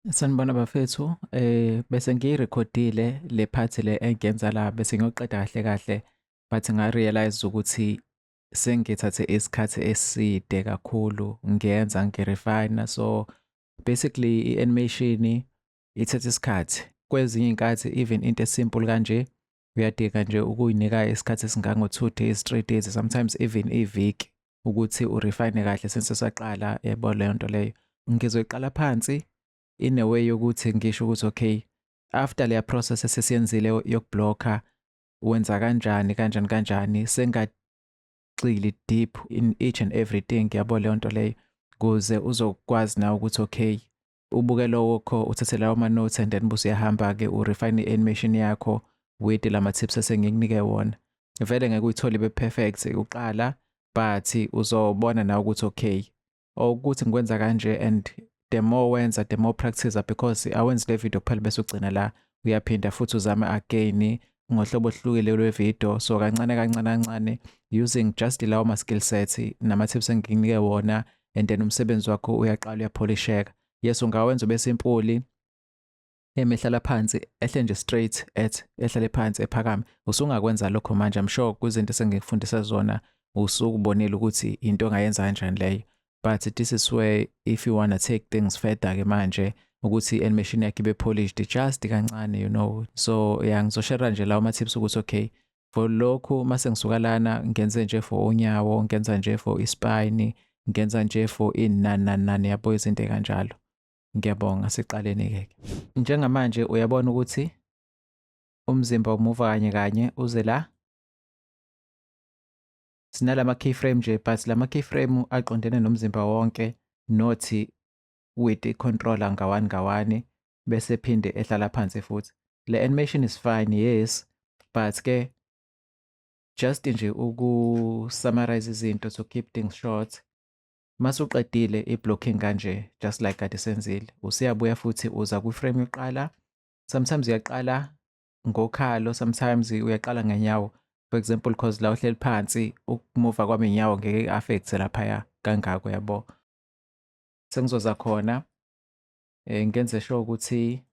Sanibona bafethu, bese ngiyirekhodile le part le engiyenza la, bese ngiyoqeda kahle kahle, but nga-realise ukuthi sengithathe isikhathi eside kakhulu ngiyenza, ngi-refine. So basically i-animation ithatha isikhathi. Kwezinye iy'nkathi even into e-simple kanje uyadinga nje ukuyinika isikhathi esingango 2 days, 3 days, sometimes even iviki ukuthi u-refine kahle since usaqala, yabo leyo nto leyo. Ngizoyiqala phansi in a way yokuthi ngisho ukuthi okay, after leya process esesiyenzile yoku-blocka, wenza kanjani kanjani kanjani, sengagxili deep in each and everything, yabo leyo nto leyo, kuze uzokwazi nawe ukuthi okay, ubuke lokho, uthathe lawo ma-notes and then bese uyahamba-ke u-refine i-animation yakho with lama tips esengikunike wona. Vele ngeke uyithole ibe perfect uqala, but uzobona nawe ukuthi okay, ukuthi ngikwenza kanje. And the more wenza, the more practice, because awenzi le video kuphela bese ugcina la, uyaphinda futhi uzame again ngohlobo ohlukile lwe-video. So kancane kancane kancane, using just lawo ma skill set nama tips engikunike wona, and then umsebenzi wakho uyaqala uya-polisheka. Yes, ungawenza ube simple, emehlala phansi, ehle nje straight at ehlale phansi ephakame, usungakwenza lokho. Manje I'm sure kuzinto esengikufundisa zona usukubonile ukuthi into ongayenza kanjani leyo, but this is where if you want to take things further ke manje, ukuthi i-animation yakho ibe polished just kancane. So yeah, ngizo-share nje lawo ma tips ukuthi okay, for lokhu mase ngisuka lana ngenze nje for unyawo, ngenza nje for i-spine, ngenza nje for ini, nani nani nani, yabo, izinto kanjalo. Ngiyabonga, siqaleni ke. Njengamanje uyabona ukuthi umzimba umuva kanye kanye uze la, sinalama keyframe nje, but lama keyframe aqondene nomzimba wonke, not with i-controller ngawani ngawani, bese phinde ehlala phansi futhi. Le animation is fine, yes, but ke just nje uku-summarize izinto, to keep things short, masuqedile i-blocking kanje, just like kade senzile, usuyabuya futhi uza kwi-frame yokuqala. Sometimes uyaqala ngokhalo, sometimes uyaqala ngenyawo, for example, 'cause la uhleli phansi, ukumuva kwami inyawo ngeke i-affect laphaya kangako, yabo. Sengizoza khona ngenze sure ukuthi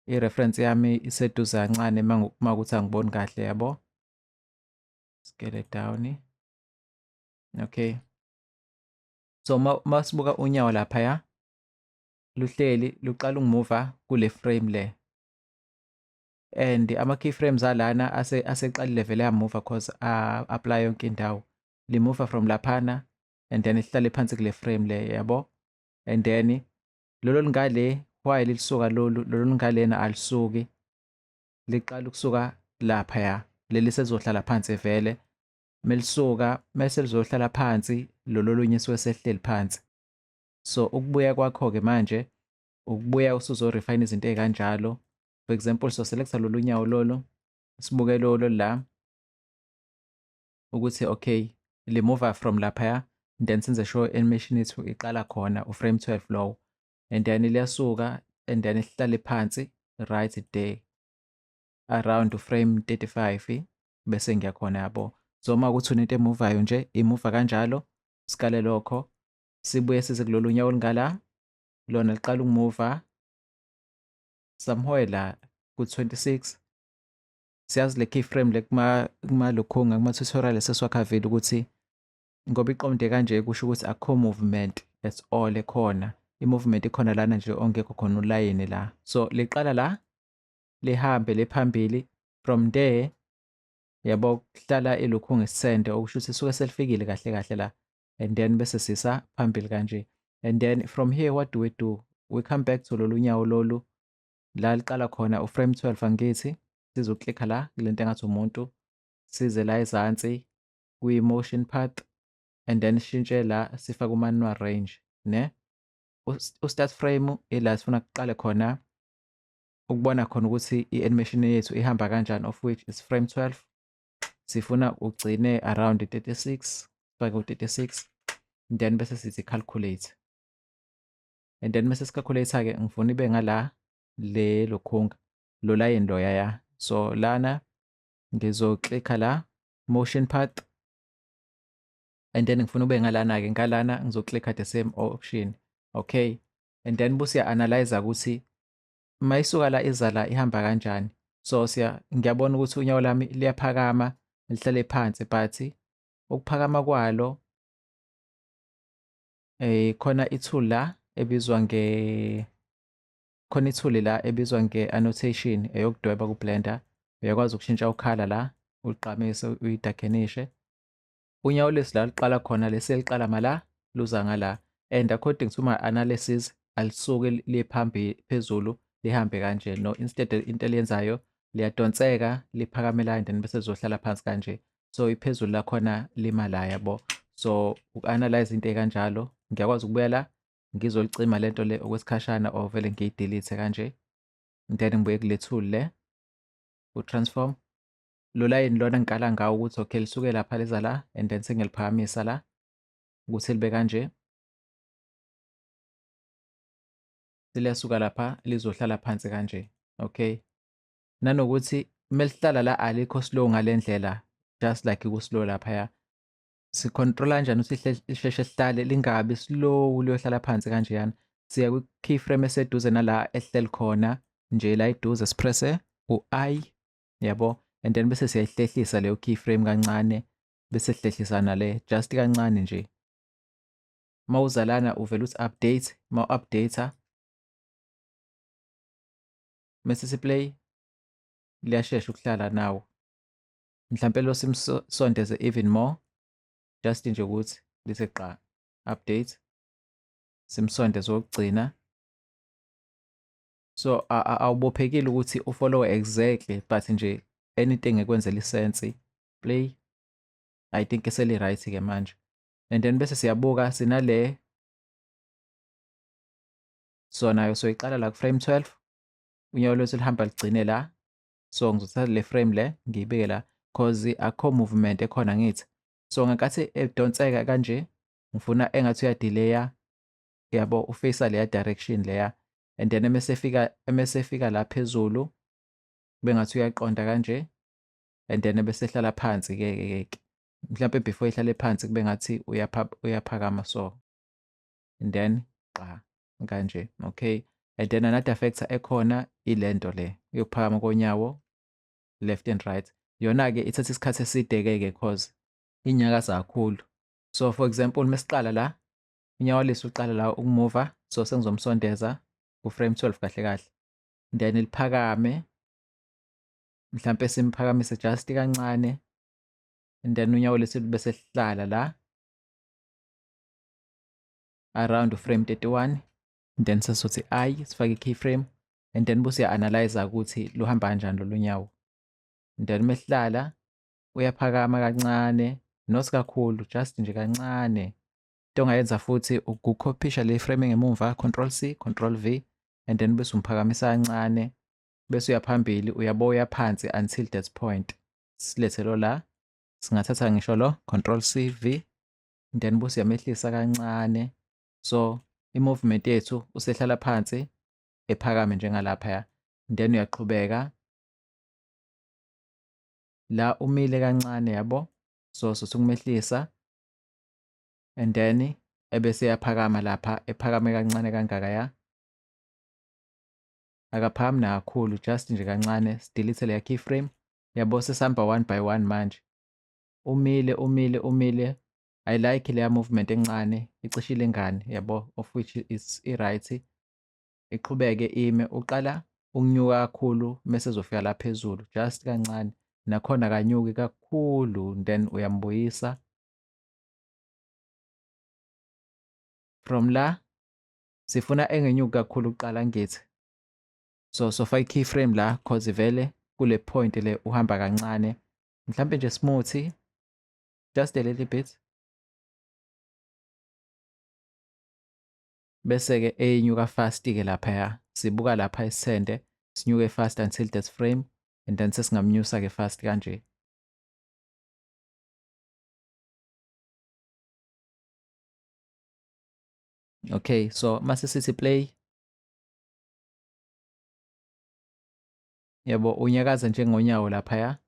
i-reference yami iseduze kancane uma kuthi angiboni kahle, yabo. Scale it down. Okay, so masibuka unyawo laphaya luhleli, luqala ukumuva kule frame le, and ama-keyframes alana aseqalile vele ayamuva 'cause a-apply yonke indawo. Limuva from laphana and then lihlale phansi kule frame le, yabo. And then lolu olungale, while lisuka lolu, lolu olungalena alisuki, liqala ukusuka laphaya. Leli selizohlala phansi vele melisuka, mase lizohlala phansi lolu olunye suke sehleli phansi. So ukubuya kwakho-ke manje, ukubuya usuzo-refine izinto ey'kanjalo. For example, so select lolu nyawo lolu, sibuke lolu la ukuthi okay, limuva from laphaya, then senze sure animation yethu iqala khona u-frame 12 lowo, and then liyasuka and then ihlale phansi right there around frame 35, bese ngiyakhona, yabo. So uma kuthi unento emuvayo nje, imuva kanjalo, sikale lokho, sibuye size kulolu nyawo olungala, lona liqala ukumuva somewhere la ku-26. Siyazi le keyframe le kuma lokhunga kuma-tutorial esesiwakhavile ukuthi ngoba iqonde kanje, kusho ukuthi akukho movement at all ekhona. I-movement ikhona lana nje ongekho khona ulayini la. So liqala la, lihambe le phambili from there, yabo, kuhlala ilokhu ngesende, okusho ukuthi suke selifikile kahle kahle la, and then bese sisa phambili kanje. And then from here, what do we do? We come back to lolu nyawo lolu la liqala khona u-frame 12, angithi? Sizoklikha la kulento engathi umuntu, size la ezansi kwi-motion path and then sishintshe la, sifake u-manual range ne u-start frame, ila sifuna kuqale khona ukubona khona ukuthi i-animation yethu ihamba kanjani, of which is frame 12. Sifuna ugcine around 36, sifake u-36, then bese sithi calculate, and then mase si-calculate-ke, ngifuna ibe ngala le lokhunga lo line loya ya. So lana ngizoklikha la motion path and then ngifuna ube ngalana-ke, ngalana ngizoklikha the same option, okay. And then bese uya-analyze ukuthi mayisuka la iza la ihamba kanjani. So siya ngiyabona ukuthi unyawo lami liyaphakama lihlale phansi, but ukuphakama kwalo khona i-tool la ebizwa nge khona i-tool la ebizwa nge-annotation eyokudweba ku-Blender. Uyakwazi ukushintsha u-color la, uligqamise, uyi-darkenishe. Unyawo lesi la luqala khona lesi liqala mala luza ngala, and according to my analysis alisuke liye phambili phezulu lihambe kanje. No, instead into eliyenzayo liyadonseka liphakame la and then bese lizohlala phansi kanje. So iphezulu lakhona lima la, yabo. So uku-analyze into ekanjalo, ngiyakwazi ukubuya la ngizolicima lento le okwesikhashana or vele ngiyi-delete kanje, then ngibuye kule tool le u-transform. Lo layini lona ngikala ngawo ukuthi okay, lisuke lapha liza la, and then sengiyaliphakamisa la ukuthi libe kanje. Seliyasuka lapha lizohlala phansi kanje. Okay, nanokuthi melihlala la alikho slow ngale ndlela, just like ku-slow laphaya. Si-control kanjani ukuthi lisheshe lihlale, lingabi slow liyohlala phansi kanjeyana? Siya kwi-keyframe eseduze nala ehleli khona nje la eduze, si-presse u-I, yabo, and then bese siyayihlehlisa leyo keyframe kancane, bese sihlehlisa nale just kancane nje. Mawuza lana uvela uthi update, mawu-update mase si-play, liyashesha ukuhlala nawo. Mhlampe lo simsondeze even more, just nje ukuthi lithi qa update, simsondeze okugcina. So awubophekile ukuthi u-follow exactly, but nje anything ekwenzela i-sense. Play. I think seli right ke manje. And then bese siyabuka sinale, so nayo soyiqala la ku frame 12, unyawo lwethu lihamba ligcine la. So ngizothatha le frame le ngiyibeke la, cause akho movement ekhona ngithi. So ngenkathi edonseka kanje ngifuna engathi uya-delaya, yabo, u-face leya direction leya, and then emese efika la phezulu bengathi uyaqonda kanje, and then bese ehlala phansi ke. Mhlawumbe before ehlale phansi kube ngathi uyaphakama, so and then qa kanje. Okay, and then another factor ekhona ilento le yokuphakama konyawo left and right. Yona ke ithatha isikhathi eside ke cause inyakaza kakhulu. So for example, mesiqala la unyawo lesi uqala la ukumuva, so sengizomsondeza ku frame 12 kahle kahle, then liphakame, mhlampe simphakamise just kancane, and then unyawo lesi bese sihlala la around frame 31. Then sesizothi I sifake i-keyframe and then bese uya-analyze ukuthi luhamba kanjani lolu nyawo. And then mesihlala uyaphakama kancane, not kakhulu, just nje kancane. Into ongayenza futhi ukukhophisha le frame engemumva, control C, control V, and then bese umphakamisa kancane, bese uya phambili, uyaboya phansi until that point. Silethe lo la, singathatha ngisho lo control C V, then bese uyamehlisa kancane. So i-movement yethu usehlala phansi ephakame njengalaphaya, then uyaqhubeka la umile kancane, yabo. So sokumehlisa and then ebese yaphakama lapha, ephakame kancane kangaka ya, akaphakami nakakhulu, just nje kancane. Si-delete leya keyframe, yabo. Sesihamba one by one manje. Umile, umile, umile. I like leya movement encane, icishe ilingane, yabo, of which is i-right. Iqhubeke ime, uqala ukunyuka kakhulu mese ezofika la phezulu just kancane, nakhona akanyuki kakhulu. Then uyambuyisa from la. Sifuna engenyuki kakhulu kuqala ngithi, so sofaka i-keyframe la, cause vele kule point le uhamba kancane, mhlampe nje smooth, just a little bit, bese-ke eyinyuka fast-ke laphaya. Sibuka lapha isithende sinyuke fast until that frame, and then sesingamnyusa-ke fast kanje. Okay, so mase sithi play, yabo, unyakaza njengonyawo laphaya,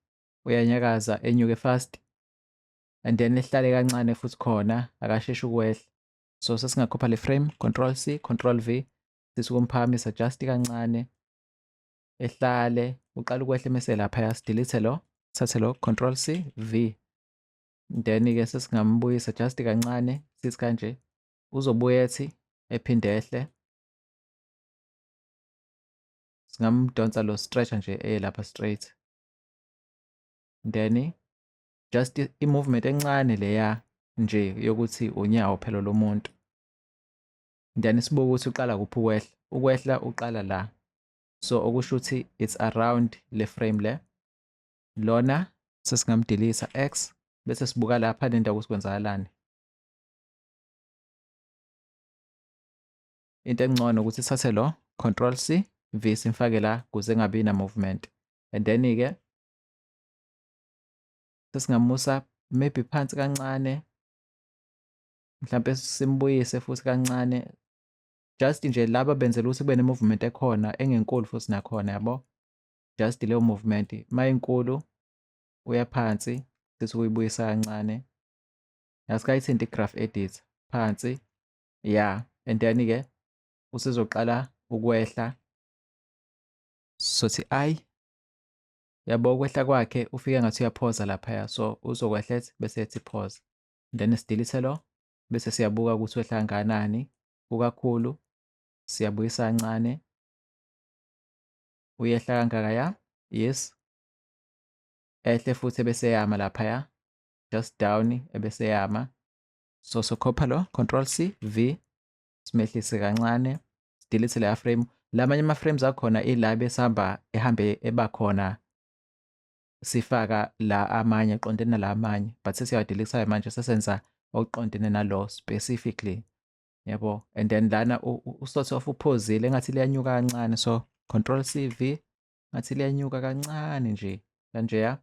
uyanyakaza enyuke fast and then ehlale kancane futhi khona akasheshi ukwehla. So sesingakhupha le frame, control C, control V. Sithi ukumphakamisa just kancane, ehlale, uqala ukwehla mese laphaya, sidelete lo, thathe lo, control C V, then-ke sesingambuyisa just kancane, sithi kanje, uzobuya ethi ephinde ehle. Singamdonsa lo stretcher nje eye lapha straight, then just i-movement encane leya nje yokuthi unyawo phela lomuntu. Then sibuke ukuthi uqala kuphi ukwehla. Ukwehla uqala la, so okusho ukuthi it's around le frame le. Lona sesingamdelete X, bese sibuka lapha nendawo ukuthi kwenzakalani. Into engcono ukuthi sithathe lo control C V, simfake la kuze engabi na movement, and then ke sesingamusa maybe phansi kancane, mhlampe simbuyise futhi kancane, just nje laba benzela ukuthi kube ne-movement ekhona engenkulu futhi nakhona, yabo, just leyo movement mayinkulu uya phansi, sithi ukuyibuyisa kancane, asikayithinti i-graph edit, phansi, yeah, and then ke usezoqala ukwehla. Sothi I, yabo, ukwehla kwakhe ufike ngathi uyaphoza laphaya, so uzokwehla ethi bese ethi pause, then sidelete lo, bese siyabuka ukuthi wehla kangakanani. Kukakhulu, siyabuyisa kancane, uyehla kangaka, ya, yes, ehle futhi ebese yama laphaya, just down ebese yama. So sokhopha lo control C V, simehlise kancane, sidelete leya frame. Lamanye ama-frames akhona ila besihamba ehambe eba khona, sifaka la amanye eqondene nala amanye, but sesiyawadelete manje, sesenza okuqondene nalo specifically, yabo. And then lana u-sort of uphozile, engathi liyanyuka kancane, so control C V, ngathi liyanyuka kancane nje kanjeya,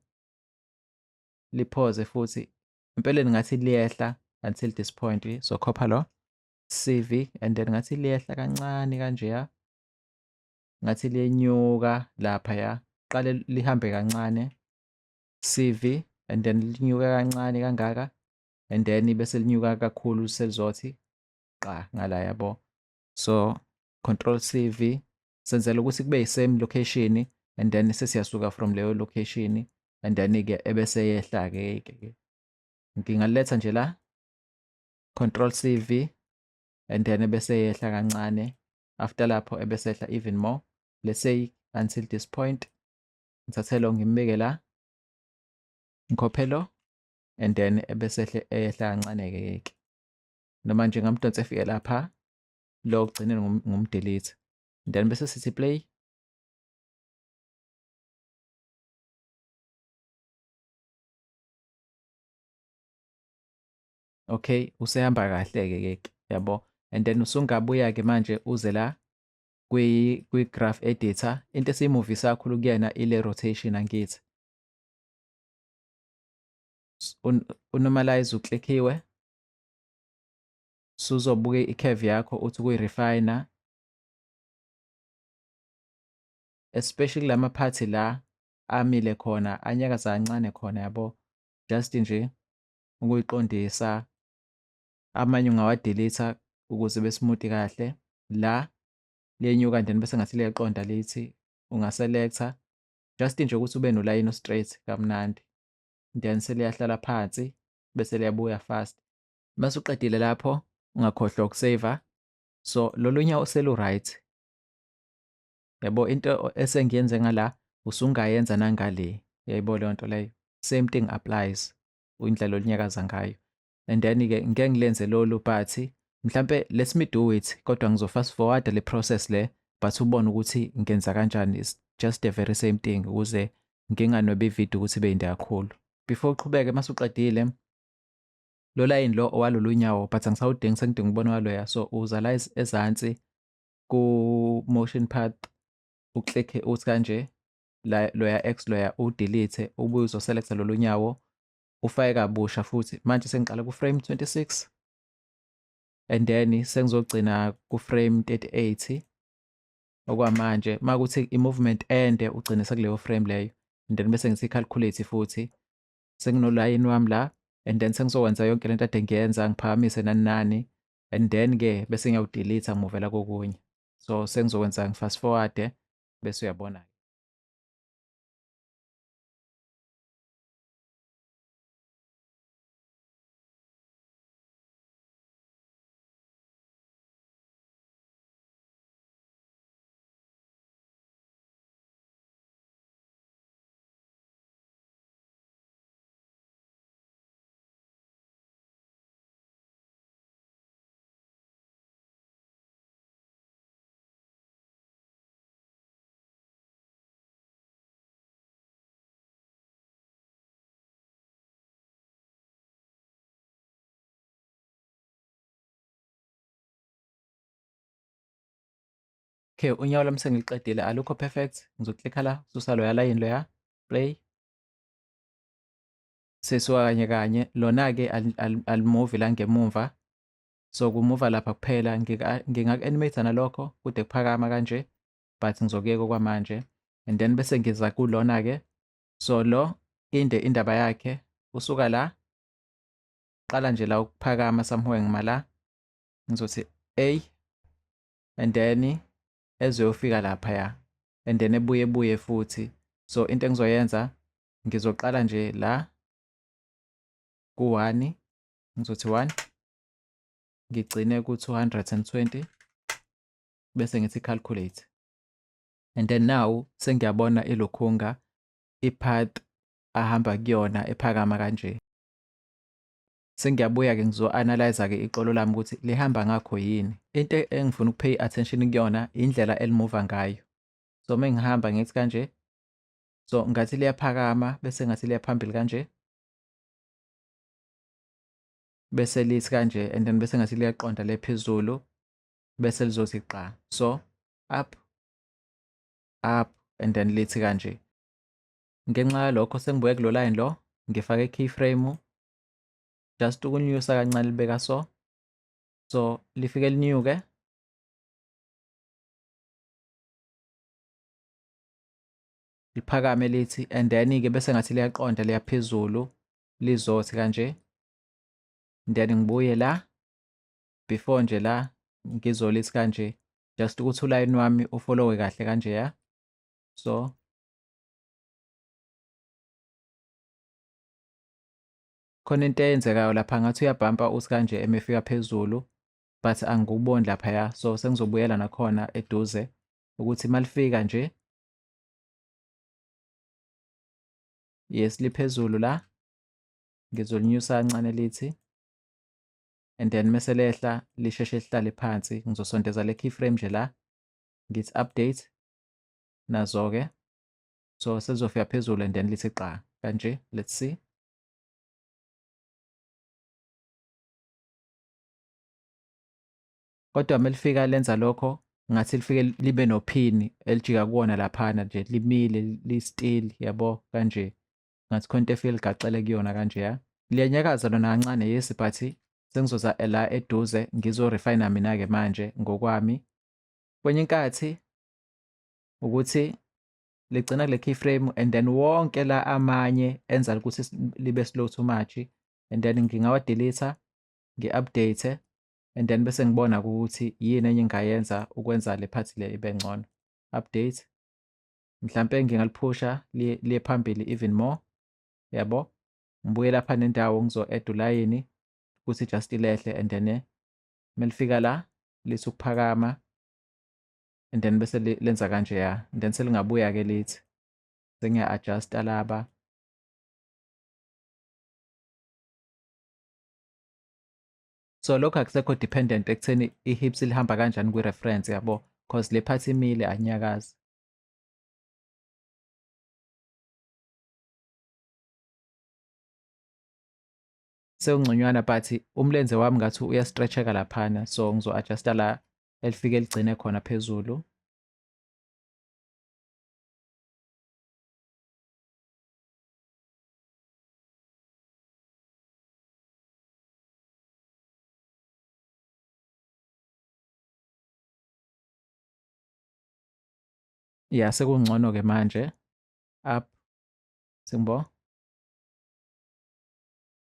liphoze futhi, empeleni ngathi liyehla until this point. So khopha lo CV, and then ngathi liyehla kancane kanjeya, ngathi liyenyuka lapha, ya, qale lihambe kancane, CV, and then linyuka kancane kangaka, and then bese linyuka kakhulu, selizothi qa ngala, yabo. So control CV, senzela ukuthi kube yi-same location, and then sesiyasuka from leyo location, and then ke ebese yehla ke. Ngingaletha nje la, control CV, and then ebese yehla kancane. After lapho ebese yehla even more, let's say until this point. Ngithathe lo, ngimbeke la, ngikhophe lo, and then ebese eyehla kancane ke, noma nje ngamdonsa efike lapha, lo kugcineni ngumdelete, then bese sithi play. Okay, usehamba kahle ke ke, yabo. And then usungabuya ke manje uze la kwi graph editor. Into esiyimuvisa kakhulu kuyena ile rotation, angithi unormalize uklikhiwe, suzobuka i-curve yakho, uthi ukuyi-refine, especially lama parts la amile khona, anyakaza kancane khona, yabo, just nje ukuyiqondisa. Amanye ungawadelete ukuze be-smooth kahle. La liyenyuka, then bese ngathi liyaqonda, lithi ungaselecta just nje ukuthi ube nolayini straight kamnandi, then seliyahlala phansi bese liyabuya fast. Mase uqedile lapho, ungakhohlwa ukusave. So lolu nyawo selu right, yabo. Into esengiyenze ngala usungayenza nangale, yayibo leyo nto leyo, same thing applies, indlela olunyakaza ngayo. And then ke ngeke ngilenze lolu, but mhlambe let me do it, kodwa ngizo fast forward le process le, but ubone ukuthi ngenza kanjani, is just the very same thing, ukuze nginganwebi ivideo ukuthi ibe yinde kakhulu. Before uqhubeke, mase uqedile lo line lo owalolu nyawo, but angisawudingi, sengidinga ukubona waloya. So uza la ezansi ku motion path, uklikhe uthi kanje la, loya X loya udelete, ubuye uzoselecta lolu nyawo, ufake kabusha futhi. Manje sengiqala ku frame 26 and then sengizogcina ku frame 38 okwamanje. Makuthi i-movement ende, ugcine sekuleyo frame leyo, and then bese ngithi calculate futhi, senginolayini wami la, and then sengizokwenza yonke lento ade ngiyenza, ngiphakamise nani nani, and then ke bese ngiyawudelete, ngimuvela kokunye. So sengizokwenza ngi-fast forward bese uyabona. Okay, unyawo lwami sengiliqedile, alukho perfect. Ngizoklikha la, susa loya layini loya, play. Sesuka kanye kanye, lona-ke alimuvi la ngemumva. So kumuva lapha kuphela, ngingaku-animate nalokho kude kuphakama kanje, but ngizokuyeka okwamanje. And then bese ngiza kulona-ke. So lo inde indaba yakhe, usuka la, qala nje la ukuphakama somewhere ngima la. Ngizothi A, and then ezoyofika laphaya, and then ebuye buye futhi. So into engizoyenza, ngizoqala nje la ku-1, ngizothi 1, ngigcine ku-220, bese ngithi calculate. And then now sengiyabona ilokhunga i-path ahamba kuyona ephakama kanje. Sengiyabuya-ke ngizo-analyze-ke ixolo lami ukuthi lihamba ngakho yini. Into engifuna uku-pay attention kuyona indlela elimuva ngayo. So uma ngihamba ngithi kanje, so ngathi liyaphakama bese ngathi liya phambili kanje, bese lithi kanje, and then bese ngathi liyaqonda le phezulu, bese lizothi qa. So up, up, and then lithi kanje. Ngenxa yalokho sengibuye kulo line lo, ngifake keyframe just ukunyusa kancane libeka so. So lifike linyuke, liphakame lithi, and then-ke bese ngathi liyaqonda liya phezulu, lizothi kanje. Then ngibuye la before nje la ngizolithi kanje, just ukuthi ulayini wami ufollowe kahle kanje ya. So khona into eyenzekayo lapha, ngathi uyabhampa uthi kanje emefika phezulu, but angikuboni laphaya. So sengizobuyela nakhona eduze ukuthi malifika nje, yes, liphezulu la, ngizolinyusa kancane lithi, and then mese lehla lisheshe lihlale phansi. Ngizosondeza le keyframe nje la, ngithi update nazo-ke. So selizofika phezulu and then lithi qa kanje. Let's see. Kodwa uma lifika lenza lokho, ngathi lifike libe nophini elijika kuwona laphana nje, limile li-still yabo kanje, ngathi khona into efike ligacele kuyona kanje ya. Liyanyakaza lona kancane, yes, but sengizoza la eduze ngizo-refine mina-ke manje ngokwami. Kwenye inkathi ukuthi ligcina kule keyframe and then wonke la amanye enza ukuthi libe slow too much, and then ngingawa-delete ngi-update, and then bese ngibona ukuthi yini enye engingayenza ukwenza le part le ibe ngcono. Update, mhlampe ngingaliphusha liye phambili even more yabo. Ngibuye lapha nendawo ngizo-add ulayini ukuthi just ilehle, and then melifika la lithi ukuphakama, and then bese lenza kanje ya, and then selingabuya-ke lithi sengiya-adjusta laba. So lokho akusekho dependent ekutheni i-hips lihamba kanjani kwi-reference yabo, cause le part imile anyakazi. Sewungconywana but umlenze wami ngathi uyastretcheka laphana, so ngizo-adjusta la elifike ligcine khona phezulu. Ya, sekungcono-ke manje. Up, singibo.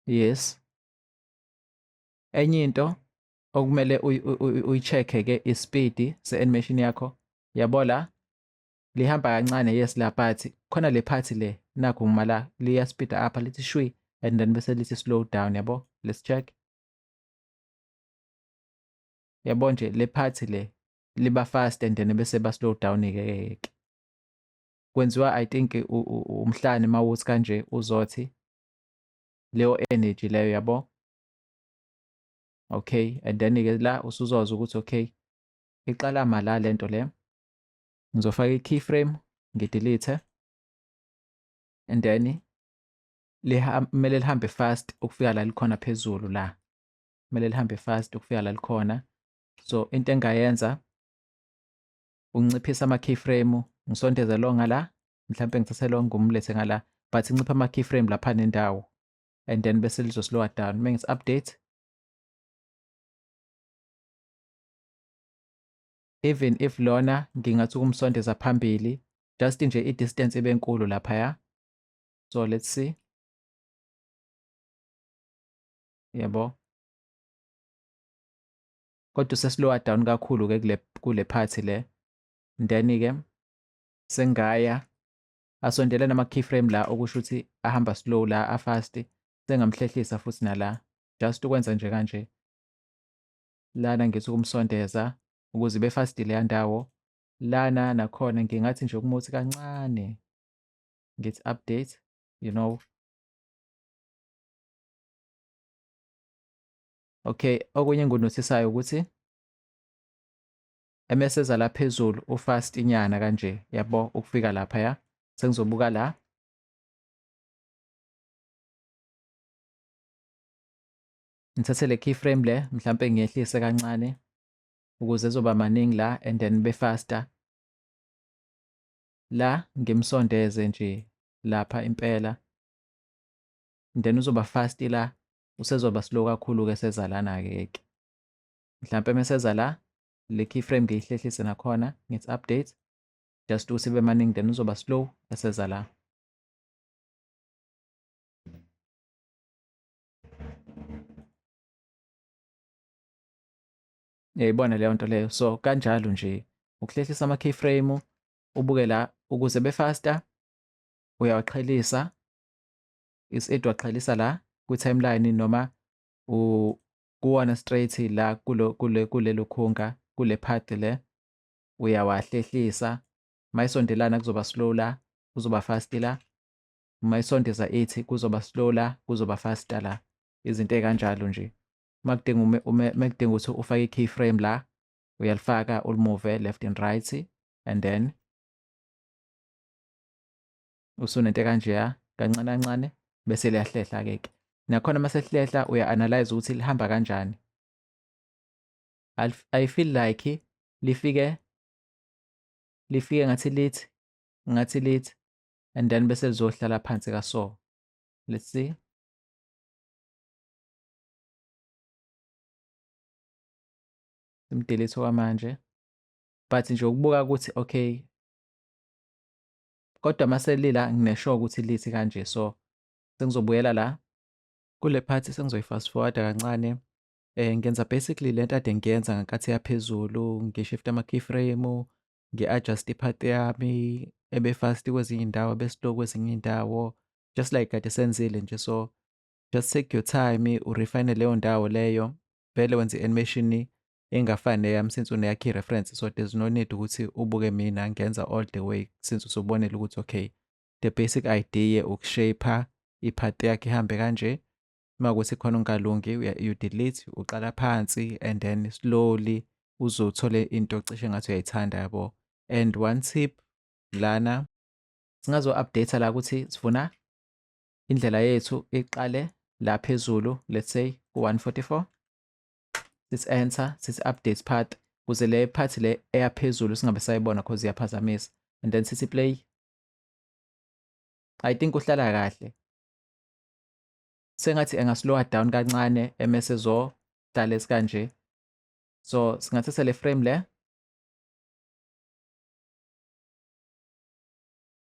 Yes. Enye into Okumele uyi-check-e ke i-speed se-animation yakho. Yabo la lihamba kancane, yes la, but khona le part le nakhu ngima la liya speed up, lithi shwi, and then bese lithi slow down, yabo. Let's check. Yabo nje le part le liba fast and then bese ba slow down ke ke. Kwenziwa, I think, umhlane mawuthi kanje uzothi leyo energy leyo, yabo. Okay, and then ke la usuzozwa ukuthi okay, iqala mala lento le. Ngizofaka i-keyframe, ngidelete, and then kumele lihambe fast ukufika la likhona phezulu la. Kumele lihambe fast ukufika la likhona. So into engayenza unciphisa ama-keyframe, ngisondeze lo ngala, mhlampe ngithathe lo ngumlethe ngala, but ncipha ama-keyframe lapha nendawo, and then bese lizo-slow down. Uma ngithi update, even if lona ngingathi ukumsondeza phambili, just nje i-distance ibe nkulu laphaya. So let's see, yabo, kodwa useslowa down kakhulu ke kule part le. Then ke sengaya asondele nama keyframe la, okusho ukuthi ahamba slow la, afast, sengamhlehlisa futhi nala, just ukwenza nje kanje lana, ngithi ukumsondeza ukuze ibe fast leya ndawo. Lana nakhona ngingathi nje ukumuthi kancane, ngithi update. Okay, okunye engikunothisayo ukuthi emeseza la phezulu ufast inyana kanje, yabo, ukufika lapha ya. Sengizobuka la, ngithathe le keyframe le, mhlampe ngiyehlise kancane ukuze ezoba maningi la, and then be faster la, ngimsondeze nje lapha impela, then uzoba fast la. Usezoba slow kakhulu ke seza lana ke ke mhlampe meseza la, le keyframe ngiyihlehlise nakhona, ngithi update, just ukuthi ibe maningi, then uzoba slow eseza la. Uyayibona leyo nto leyo? So kanjalo nje ukuhlehlisa ama keyframe, ubuke la ukuze be faster, uyawaqhelisa is it waqhelisa la kwi-timeline noma kuwona straight la kulo kule kulelo khunga kule path le, uyawahlehlisa. Mayisondelana kuzoba slow la, kuzoba fast la. Mayisondeza ithi kuzoba slow la, kuzoba faster la, izinto ey'kanjalo nje. Makudinga makudinga ukuthi ufake i-keyframe la, uyalifaka, ulimove left and right, and then usunento kanjeya kancane kancane, bese liyahlehla ke ke. Nakhona uma selihlehla uya-analyze ukuthi lihamba kanjani. I feel like lifike ngathi lithi and then bese lizohlala phansi kaso. Let's see. Simdelete okwamanje, but nje ukubuka ukuthi okay, kodwa maselila nginesure ukuthi lithi kanje. So sengizobuyela la kule part, sengizoyi-fast forward kancane. Ngenza basically lento ade ngiyenza ngenkathi yaphezulu, ngishift ama keyframe, ngi-adjust ipath yami ebe fast kwezinye iy'ndawo, ebe slow kwezinye iy'ndawo, just like kade senzile nje. So just take your time, urefine leyo ndawo leyo. Vele wenza i-animation engafani neyami since uneyakho i-reference, so there's no need ukuthi ubuke mina ngenza all the way, since usubonile ukuthi okay, the basic idea ukushape ipath yakhe ihambe kanje. Uma kuthi khona ungalungi, you delete, uqala phansi, and then slowly uzothole into cishe ngathi uyayithanda, yabo. And one tip lana, singazo-update la ukuthi sifuna indlela yethu iqale la phezulu, let's say ku-144, sithi enter, sithi update path, ukuze le path le eyaphezulu singabe sayibona cause iyaphazamisa, and then sithi play. I think uhlala kahle, sengathi engaslowa down kancane emese ezohlala esikanje. So singathatha le frame le,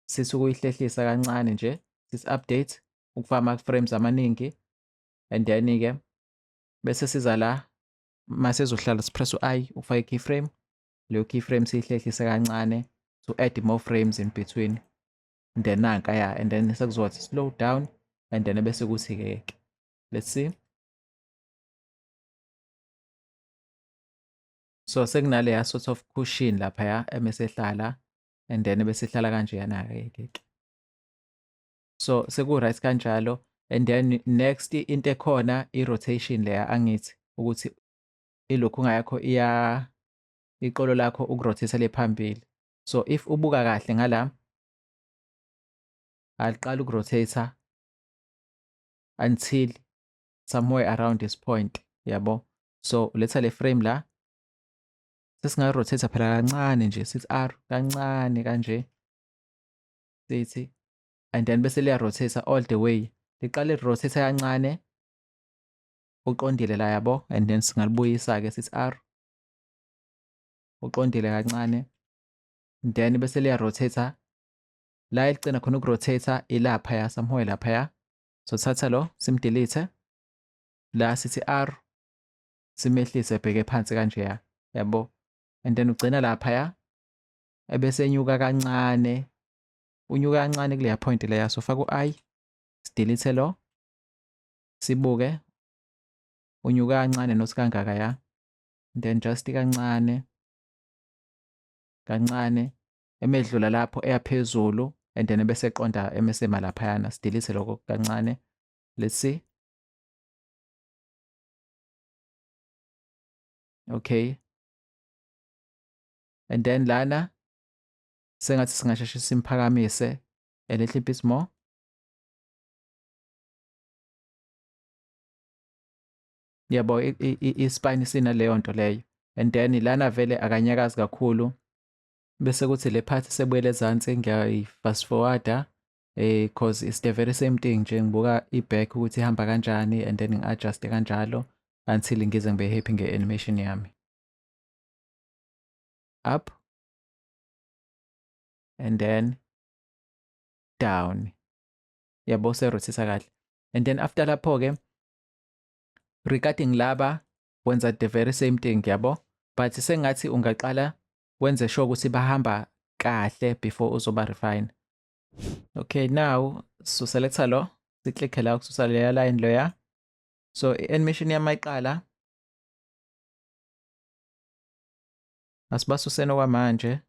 sithi ukuyihlehlisa kancane nje, sithi update ukufaka ama-frames amaningi, and then-ke bese siza la. Mase ezohlala sipress u-I ufake i-keyframe. Leyo keyframe siyihlehlise kancane to add more frames in between. Then nanka ya, and then sekuzothi slow down and then bese kuthi ke let's see. So sekunaleya sort of cushion laphaya emesehlala and then bese ihlala kanjeyana ke ke. So seku-right kanjalo, and then next into ekhona i-rotation leya, angithi ukuthi ilokhu ngayakho iya iqolo lakho ukurotate le phambili. So if ubuka kahle ngala, aliqala ukurotate until somewhere around this point, yabo. So letha le frame la, sesingarotate phela kancane nje, sithi R kancane kanje, sithi, and then bese liya rotate all the way. Liqale rotate kancane uqondile la, yabo, and then singalibuyisa ke sithi R uqondile kancane, then bese liya rotate la eligcina khona ukurotate ilapha ya somewhere lapha ya. So thatha lo simdelete la, sithi R simehlise bheke phansi kanje ya, yabo, and then ugcina lapha ya, ebese enyuka kancane, unyuka kancane kuleya point leya. So faka u-I, sidelete lo, sibuke unyuka kancane, not kangaka ya, then just kancane kancane emedlula lapho eyaphezulu, and then bese eqonda emesema laphayana. Sidelete lokho kancane, let's see. Okay, and then lana sengathi singasheshe simphakamise a little bit more. Yabo, i-spine sinaleyo nto leyo, and then lana vele akanyakazi kakhulu. Bese kuthi le part sebuyele ezansi, ngiyayi-fast forwarda cause it's the very same thing nje, ngibuka i-back ukuthi ihamba kanjani and then ngi-adjust kanjalo until ngize ngibe happy nge-animation yami. Up and then down, yabo, serotate kahle. And then after lapho ke, regarding laba, wenza the very same thing, yabo, but sengathi ungaqala wenze sure ukuthi bahamba kahle before uzoba refine. Okay, now so selecta lo, siklikhe la ukususa leya line loya. So i-animation yami ayiqala, asibasuseni okwamanje.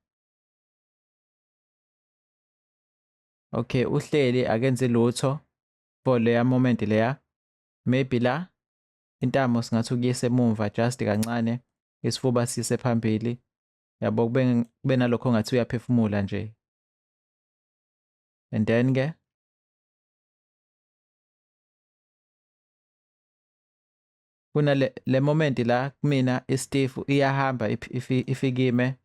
Okay, uhleli akenzi lutho for leya moment leya. Maybe la intamo singathi ukuyisa emumva just kancane, isifuba sise phambili, yabo, kube nalokho ngathi uyaphefumula nje. And then ke kunale le moment la kumina istiff iyahamba ifikime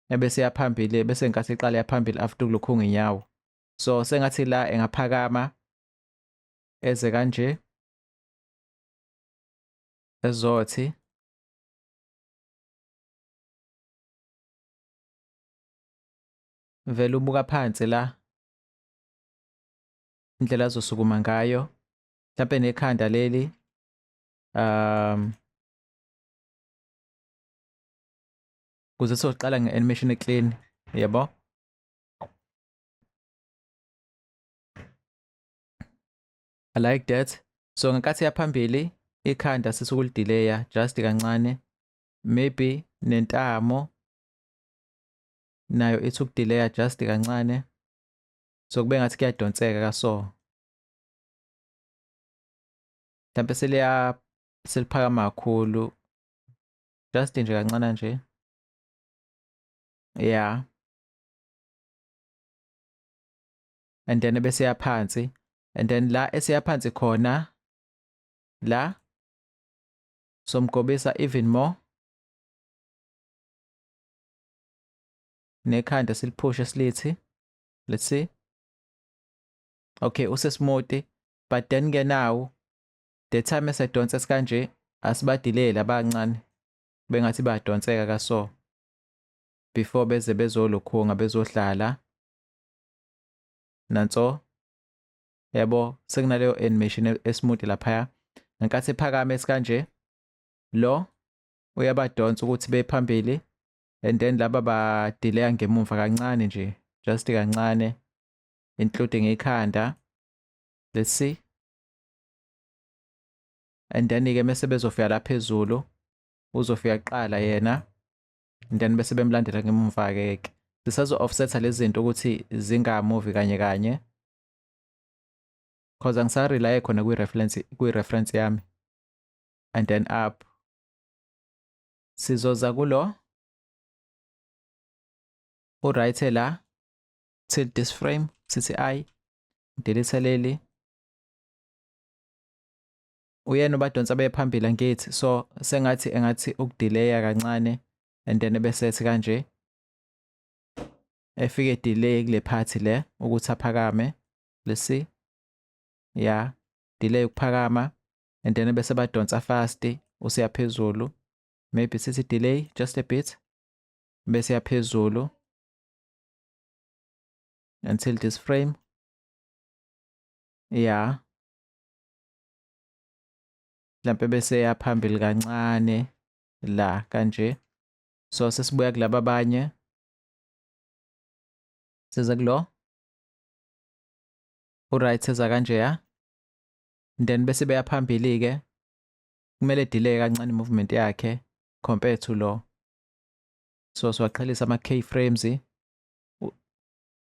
ebese yaphambili, bese nkathi iqala yaphambili after kulokhu nginyawo. So sengathi la engaphakama eze kanje, ezothi vele ubuka phansi la indlela azosukuma ngayo, mhlawumbe nekhanda leli kuze soqala nge-animation eclean, yabo. I like that. So ngenkathi yaphambili ikhanda sisukulidelaya just kancane, maybe nentamo nayo ithi ukudelaya just kancane, so kube ngathi kuyadonseka kaso, mhlawumbe seliya seliphakama kakhulu just nje kancane nje, yeah, and then bese yaphansi, and then la esiyaphansi khona la somgobisa even more, nekhanda siliphushe silithi, let's see. Okay, usesmooth, but then ke now the time esedonsa kanje asibadeleli abancane bengathi bayadonseka kaso before beze bezolokhunga bezohlala nanso, yabo, sekunaleyo animation esmooth laphaya ngenkathi ephakame esikanje. Lo uyabadonsa ukuthi bephambili and then laba ba-delaya ngemumva kancane nje, just kancane, including ikhanda. Let's see. And then-ke mese bezofika la phezulu, uzofika kuqala yena and then bese bemlandela ngemumva-ke ke. Sisazo-offsetha lezi zinto ukuthi zingamuvi kanye kanye cause angisa-rely khona kwi-reference yami. And then up sizoza kulo u-right la till this frame, sithi i delete leli, uyena ubadonsa beye phambili angithi, so sengathi engathi ukudelaya kancane and then bese ethi kanje efike delay kule part le ukuthi aphakame. Let's see. Yeah, delay ukuphakama and then bese badonsa fast usiya phezulu, maybe sithi delay just a bit bese yaphezulu until this frame. Yeah, mhlampe bese yaphambili kancane la kanje. So sesibuya kulaba abanye, siza kulo u-right eza kanje ya, then bese beya phambili ke, kumele delay kancane movement yakhe compared to lo. So siwaqhelisa ama keyframes,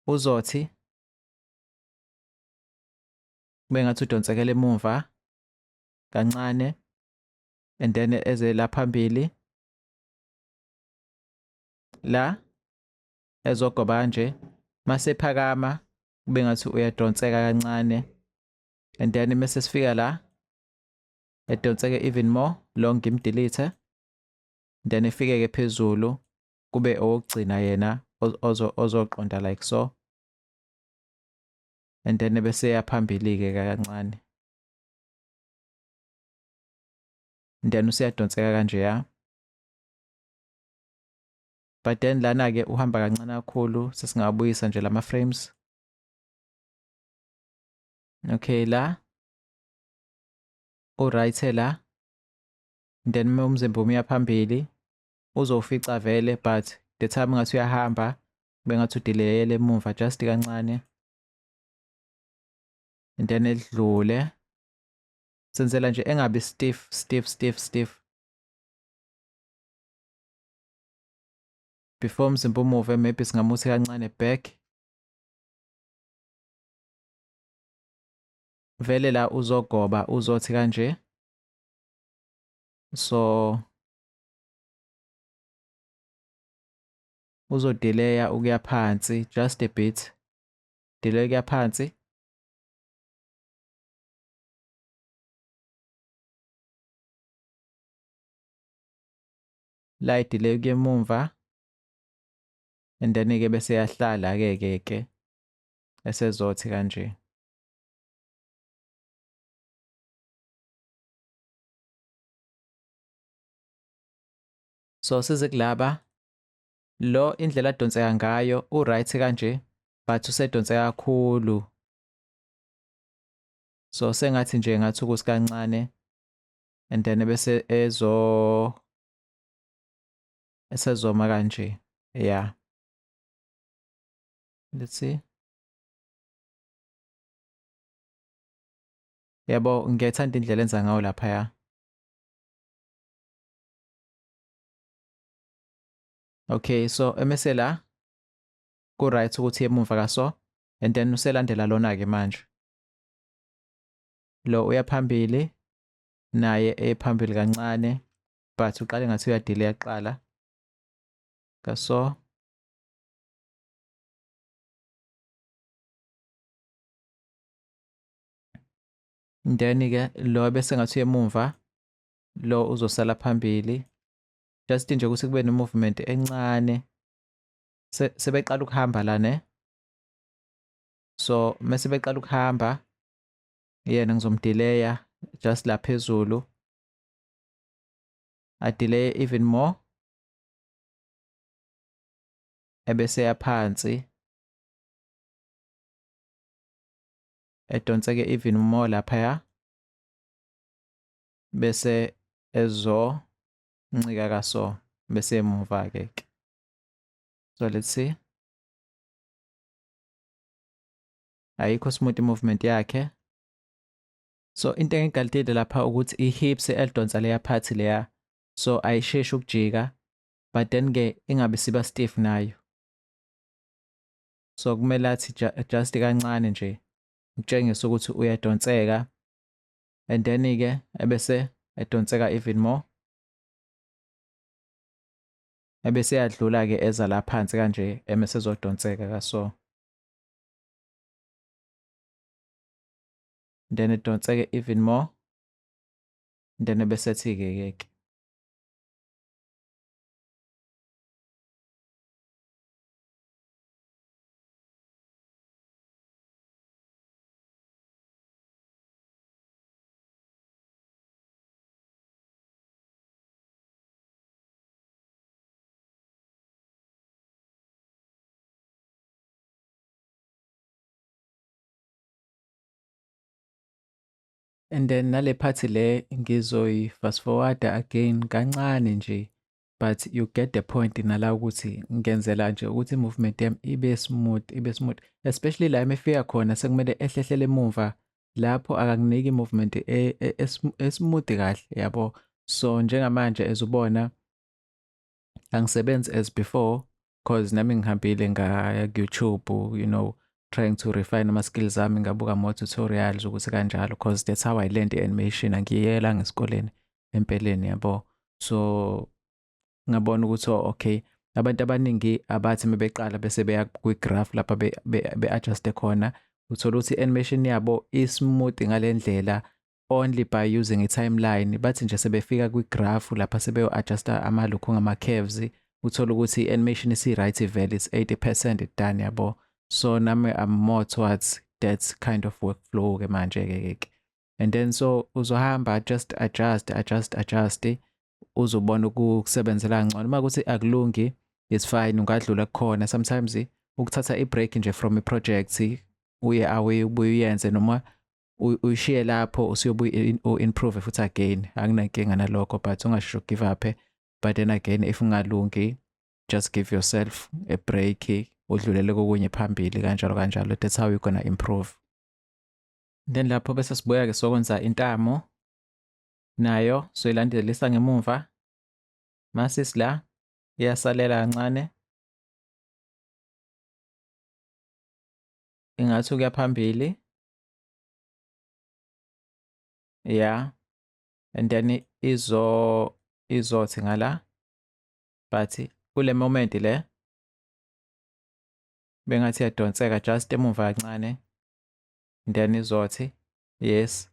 uzothi kube ngathi udonsekela emumva kancane and then eze la phambili la ezogoba kanje, mase phakama kube ngathi uyadonseka kancane and then mase sifika la edonseke even more lo, ngimdelete, then efike ke phezulu kube owokugcina yena ozoqonda like so and then bese yaphambili ke kancane and then usiyadonseka kanje ya. But then lana ke uhamba kancane kakhulu, sesingabuyisa nje lama frames. Okay, la u-right la, then uma umzimba umiya phambili uzofica vele, but the time ngathi uyahamba bengathi udelayele emuva just kancane and then edlule, senzela nje engabi stiff stiff stiff stiff. Before umzimba umuve, maybe singamuthi kancane back vele la uzogoba, uzothi kanje, so uzodelaya ukuya phansi just a bit, delay ukuya phansi. La delay ukuya emumva and then ke bese yahlala ke ke ke esezothi kanje. So size kulaba, lo indlela adonseka ngayo u-right kanje, but usedonseka kakhulu, so sengathi nje ngathi ukuthi kancane and then bese ezo esezoma kanje. Yeah, let's see. Yabo, ngiyayithanda indlela enza ngayo laphaya. Okay, so emese la ku right ukuthi emumva kaso and then uselandela lona ke manje, lo uya phambili naye ephambili kancane, but uqale ngathi uyadelay yaqala kaso. Then ke lo bese ngathi emumva, lo uzosala phambili just nje ukuthi kube ne-movement encane. Sebeqala ukuhamba la ne, so mase beqala ukuhamba yena ngizomdelaya just la phezulu, a delay even more ebese yaphansi edonseke even more laphaya bese ezo Ncika kaso bese emuva ke ke. So let's see. Ayikho smooth movement yakhe. So into engigalidile lapha ukuthi i-hips elidonsa leya part leya, so ayisheshi ukujika, but then ke ingabe siba stiff nayo. So kumele athi just kancane nje ukutshengisa ukuthi uyadonseka, and then ke ebese edonseka even more, ebese yadlula ke eza la phansi kanje, emese ezodonseka kaso, then edonseke even more, then ebese ethi ke ke. And then nale part le ngizoyi fast forward again kancane nje, but you get the point nala ukuthi ngenzela nje ukuthi movement yami ibe smooth, ibe smooth, especially la emefika khona sekumele ehlehlele emuva lapho, akanginiki movement e smooth kahle yabo. So njengamanje ezubona angisebenzi as before, cause nami ngihambile ngaya ku-YouTube, trying to refine ama skills ami, ngabuka more tutorials ukuthi kanjalo, cause that's how I learned animation, angiyela ngesikoleni empeleni yabo. So ngabona ukuthi, oh, okay, abantu abaningi abathi mebeqala bese beya kwi-graph lapha be-adjuste khona, uthola ukuthi i-animation yabo i-smooth ngalendlela only by using i-timeline. Bathi nje sebefika kwi-graph lapha sebeyo-adjusta amalukhu ngama-curves, uthola ukuthi i-animation isi-right vele, it's 80% done yabo. So nami I'm more towards that kind of workflow ke manje ke ke. And then so uzohamba just adjust, adjust, adjust, uzobona ukusebenzela ngcono. Uma kuthi akulungi, it's fine, ungadlula kukhona. Sometimes ukuthatha i-break nje from i-project, uye away, ubuye uyenze, noma uyishiye lapho usuyobuye u-improve futhi again, anginankinga nalokho, but ungasho give up. But then again, if ungalungi, just give yourself a break, udlulele kokunye phambili kanjalo kanjalo. That's how you're gonna improve. Then lapho bese sibuya ke sokwenza intamo nayo, soyilandelisa ngemuva mase la iyasalela kancane, ingathi ukuya phambili, yeah, and then izothi ngala, but kule moment le bengathi iyadonseka just emuva kancane, then izothi, yes,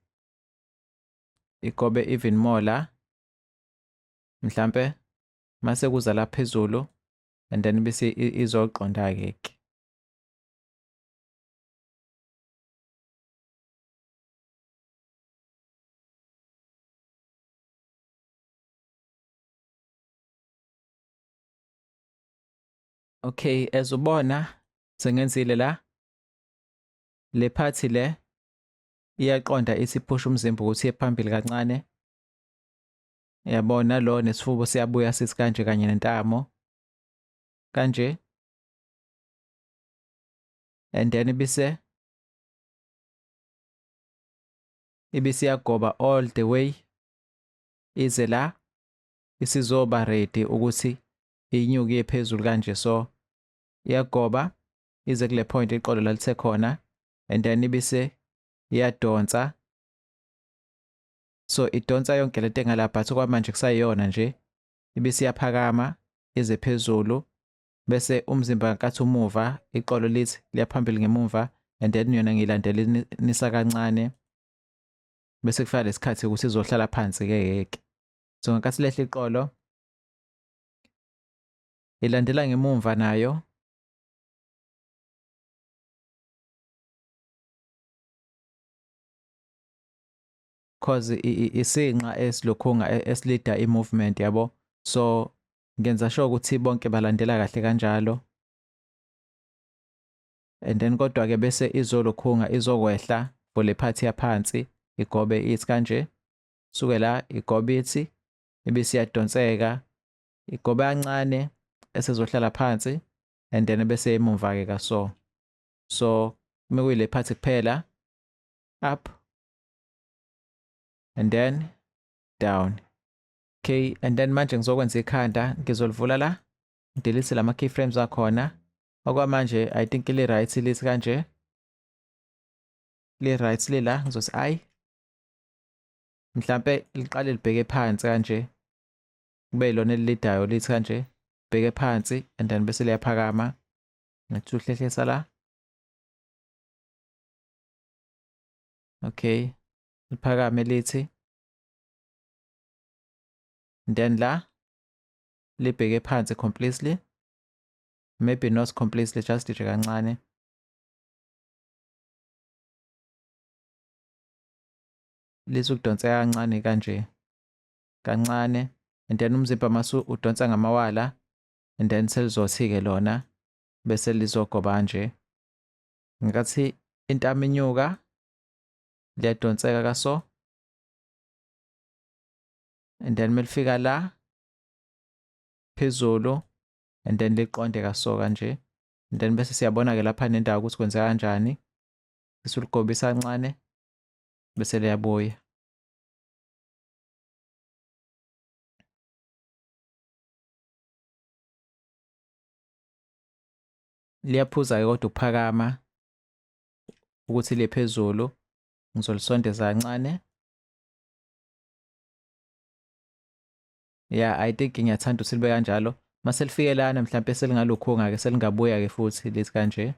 igobe even more la mhlambe mase kuza la phezulu, and then bese izoqonda ke ke. Okay, as ubona sengenzile la, le part le iyaqonda, ithi push umzimba ukuthi iye phambili kancane yabona, lo nesifubo siyabuya sithi kanje kanye nentamo kanje, and then ibise ibisiyagoba all the way ize la isizoba ready ukuthi inyuke iye phezulu kanje. So iyagoba ize kule point iqolo lalithe khona, and then ibise iyadonsa. So idonsa yonke lento engalapha, but okwamanje kusayiyona nje. Ibise iyaphakama ize phezulu, bese umzimba nkathi umuva iqolo lithi liyaphambili ngemumva, and then yona ngiyilandelanisa kancane, bese kufika lesikhathi ukuthi izohlala phansi ke ke. So ngenkathi lehla iqolo, ilandela ngemumva nayo. Cause isinqa esilokhunga esilida i-movement yabo, so ngenza sure ukuthi bonke balandela kahle kanjalo. And then kodwa ke bese izolokhunga izokwehla for le part yaphansi, igobe ithi kanje, suke la igobe ithi, Ibisiyadonseka igobe kancane esezohlala phansi and then bese emumva-ke kaso. So uma kuyile part kuphela, up and then down. Okay, and then manje ngizokwenza ikhanda, ngizolivula la, ngidelete lama keyframes akhona. Okwamanje I think li right lithi kanje, li right lila, ngizothi ayi mhlampe liqale libheke phansi kanje, kube yilona elilidayo lithi kanje, bheke phansi and then bese liyaphakama. Ngathi uhlehlisa la. Okay, liphakame lithi, then la libheke phansi completely, maybe not completely, just nje kancane. Lithi ukudonseka kancane kanje kancane, and then umzimba masu udonsa ngamawala, and then selizothi-ke lona bese lizogoba kanje. Ngathi intamo inyuka, liyadonseka kaso, and then melifika la phezulu and then liqonde kaso kanje, and then bese siyabona-ke lapha nendawo ukuthi kwenzeka kanjani. Bese uligobisa kancane bese liyabuya. Liyaphuza-ke kodwa ukuphakama ukuthi liye phezulu. Ngizolisondeza kancane. Yeah, I think ngiyathanda ukuthi libe kanjalo. Mase lifike lana mhlampe selingalukhunga-ke, selingabuya-ke futhi lithi kanje.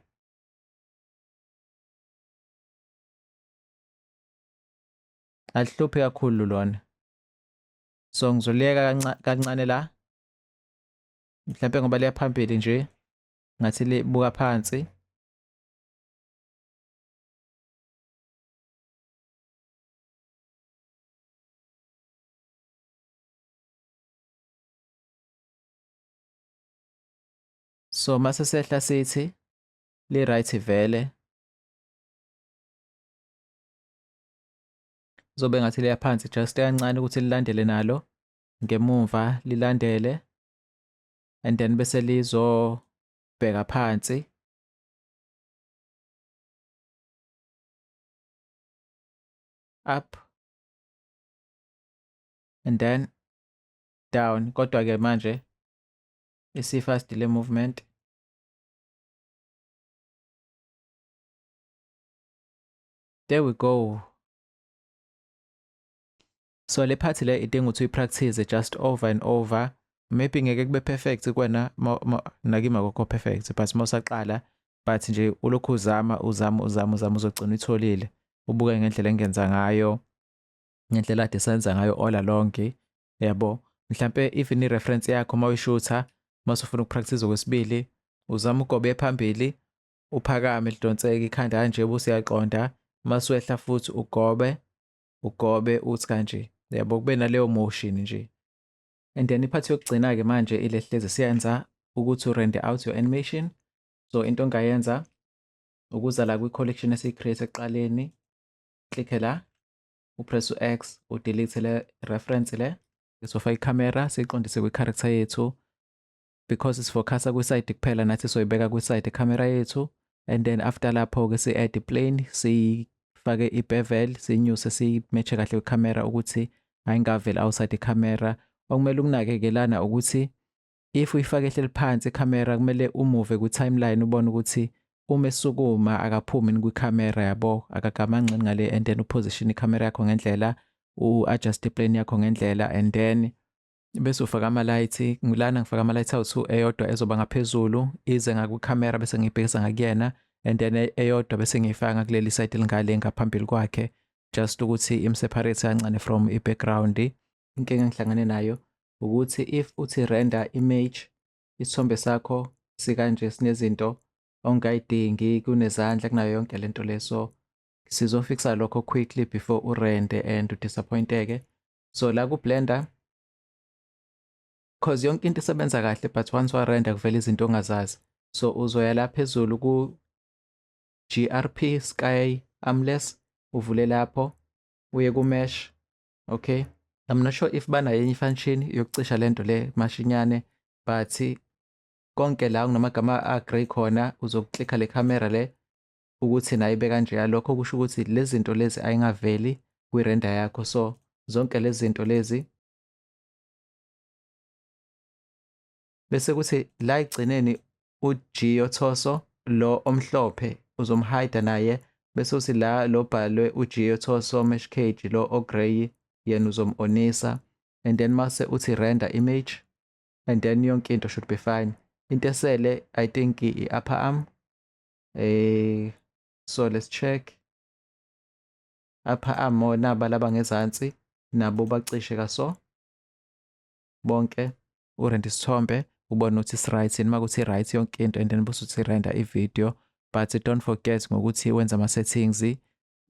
Alihluphi kakhulu lona. So ngizoliyeka kancane la. Mhlampe ngoba liya phambili nje, ngathi libuka phansi. So mase sehla sithi li right vele. Zobe ngathi liya phansi just kancane ukuthi lilandele nalo ngemumva, lilandele and then bese lizobheka phansi. Up and then down. Kodwa ke manje isi-fast le movement. There we go. So le part le idinga ukuthi uyipractice just over and over. Maybe ngeke kube perfect kuwena, nakimi akukho perfect, but mawusaqala, but nje ulokhu uzama uzama uzama uzama, uzogcina uyitholile. Ubuke ngendlela engenza ngayo, ngendlela ade senza ngayo all along, yabo. Mhlampe even i-reference yakho uma uyishutha, mase ufuna ukupractice okwesibili, uzama ugobe phambili, uphakame lidonseke ikhanda kanje, bese uyaqonda, mase wehla futhi ugobe, ugobe uthi kanje, yabo, kube naleyo motion nje. And then iphathi yokugcina-ke manje ile hlezi siyenza ukuthi urender out your animation. So into ongayenza ukuza la kwi-collection esiyi-create ekuqaleni, click la, upress u-X, udelete le reference le. Sofaka ikhamera siyiqondise kwi-character yethu, because sifocusa kwi-side kuphela, nathi soyibeka kwi-side ikhamera yethu. And then after lapho-ke si-add plane, sifake i-bevel, siyinyuse, siyi-match-e kahle kwikhamera ukuthi ayingaveli outside ikhamera. Okumele ukunake-ke lana ukuthi if uyifake ehleli phansi ikhamera, kumele umuve kwi-timeline ubone ukuthi uma esukuma akaphumi kwikhamera, yabo, akagamanxini ngale, and then uposition ikhamera yakho ngendlela, u-adjust iplane yakho ngendlela, and then bese ufaka ama-light. Ngilana ngifaka ama-light awu-2, eyodwa ezoba ngaphezulu ize ngakwikhamera bese ngiyibhekisa ngakuyena, and then eyodwa bese ngiyifaka ngakuleli side elingale ngaphambili kwakhe, just ukuthi imseparate kancane from i-background. Inkinga engihlangane nayo ukuthi if uthi render image, isithombe sakho sikanje sinezinto ongayidingi, kunezandla, kunayo yonke lento le. So sizofixa lokho quickly before urende and udisappointeke. So la ku-Blender, cause yonke into isebenza kahle, but once warender kuvela izinto ongazazi. So uzoya la phezulu ku GRP Sky Armless, uvule lapho, uye ku mesh. Okay, I'm not sure if banayo enye function yokucisha lento le mashinyane, but konke la kunamagama a-grey khona uzokuklikha le camera le ukuthi nayo ibe kanjeya. Lokho kusho ukuthi lezi zinto lezi ayingaveli kwi-render yakho. So zonke lezi zinto lezi bese kuthi la ekugcineni uGio Torso lo omhlophe uzomhide naye, bese uthi la lo bhalwe uGio Torso mesh cage lo ogrey yena uzom-onisa, and then mase uthi render image, and then yonke into should be fine. Into esele I think i-upper arm, so let's check upper arm. Naba laba ngezansi nabo bacishe kaso bonke. Urender isithombe ubone ukuthi is-right yini. Makuthi right yonke into, and then bese uthi render i-video, but don't forget ngokuthi wenze ama-settings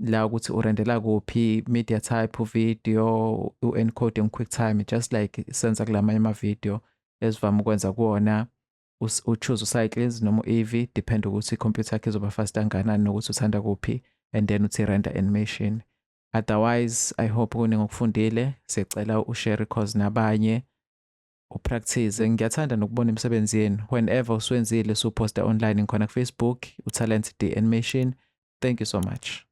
la ukuthi urendela kuphi, media type video, u-encoding QuickTime, just like senza kulamanye ama-video esivame ukwenza kuwona. U-choose u-Cycles noma u-Eevee, depend ukuthi i-computer yakho izoba fast kangakanani nokuthi uthanda kuphi, and then uthi render animation. Otherwise, I hope kuningi okufundile. Siyacela ushare course nabanye, upractice. Ngiyathanda nokubona imisebenzi yenu whenever usuwenzile, supposta online. Ngikhona ku-Facebook, uTalent D Animation. Thank you so much.